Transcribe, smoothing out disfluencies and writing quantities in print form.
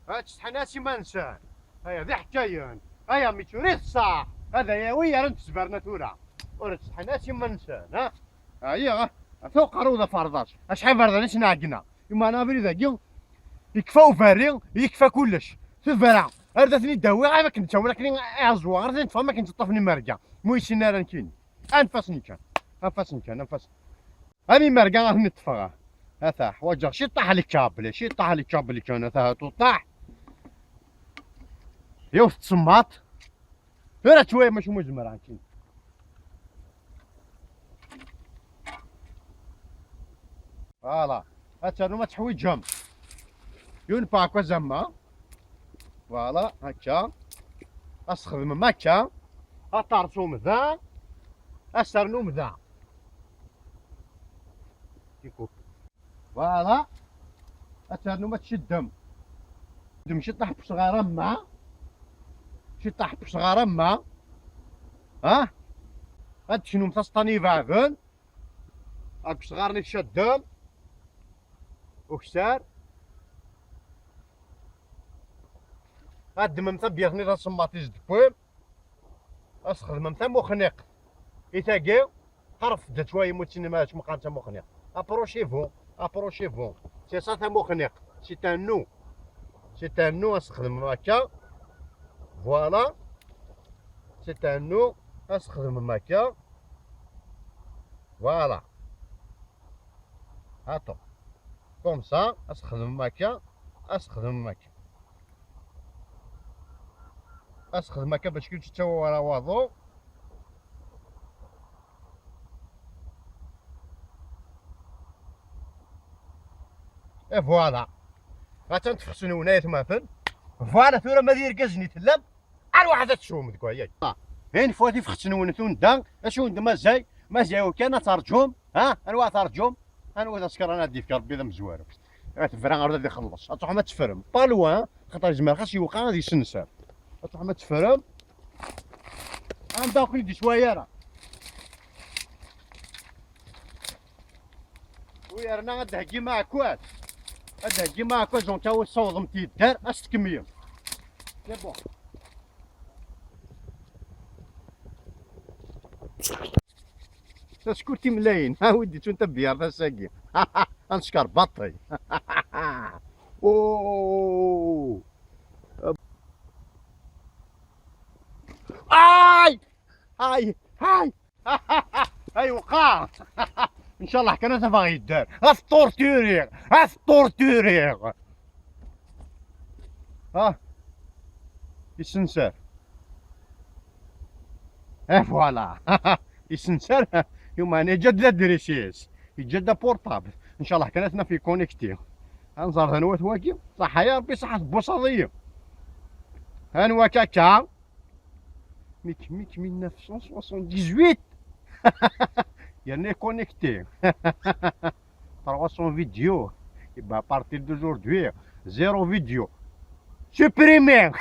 هاد ما نسان هيا ذي حكايان هيا ميتوري الصح هذا يا ويا راه تسبرنا ثورة ورا تسحناسي ما نسان ها هيا فوق روضة فرضاش اشحال فرضانيش نعقنا يما انا بري ذاكي يكفى وفاري يكفى كلش تفرع هذا ثني داوي غير ما كنت ولكن اعزوا غير ثني ما كنت طفني مرقه مو يسنا راه كاين انفاس كان انفاس كان انفاس امي مرقه غير نتفغ هذا حواجه شي طاح لي كابل شي طاح لي كابل كان هذا طاح يوف تسماط راه شويه ماشي مزمر كاين فوالا هاتشانو ما تحويجهم يون باكو زعما فوالا هكا استخدم هكا اطرسوم ذا اسرنوم ذا كيكوب فوالا اترنو ما تشدهم تمشي طاح بصغيرة ما شي طاح بصغيرة ما ها هاد شنو مسطاني فاغن هاك صغارني تشدهم وكسار هاد مثبيضني تصماتي زدكويم اسخدم مثا مخنق إتاكي قرف دا شوية موتين ما مقام تا مخنق ابروشيفو ابروشيفو سي سا تا مخنق سي تان نو سي تان نو اسخدم هكا فوالا سي تان نو اسخدم هكا فوالا هاتو كوم سا اسخدم هكا اسخدم هكا اسخدم هكا باش كي تتسوى ورا واضو اي فوالا غاتنتفخسنو هنايا تماثل فوالا ثورة ما دير كازني تلام على واحد تشوم ديك هي هين فواتي فخسنون ثون اشو مازاي مازاي وكان ترجم ها انواع ترجم انا تسكر انا ديك ربي ذا مزوار تفرا غير يخلص تروح ما تفرم با لوان خاطر زمان خاص يوقع غادي يسنسر تروح ما تفرم عندك يدي شويه راه ويا غادي معك غادي معك جون تا صوض متيدار اش تكميم سي بون تسكرتي ملايين ها ودي انت بيار تساقي انشكر بطي اوه اي هاي هاي هاي وقع ان شاء الله كان تفا يدار غاف تورتوري غاف تورتوري ها يسنسر اه فوالا يسنسر يوم انا جد لا دريسيس يجد بورتابل ان شاء الله كانتنا في كونيكتي انظر هنوات واكي صح يا ربي صح بوصادية هنوا كاكا ميك ميك 1978 يعني كونيكتي 300 فيديو يبقى بارتير دوجوردي زيرو فيديو سوبريمي.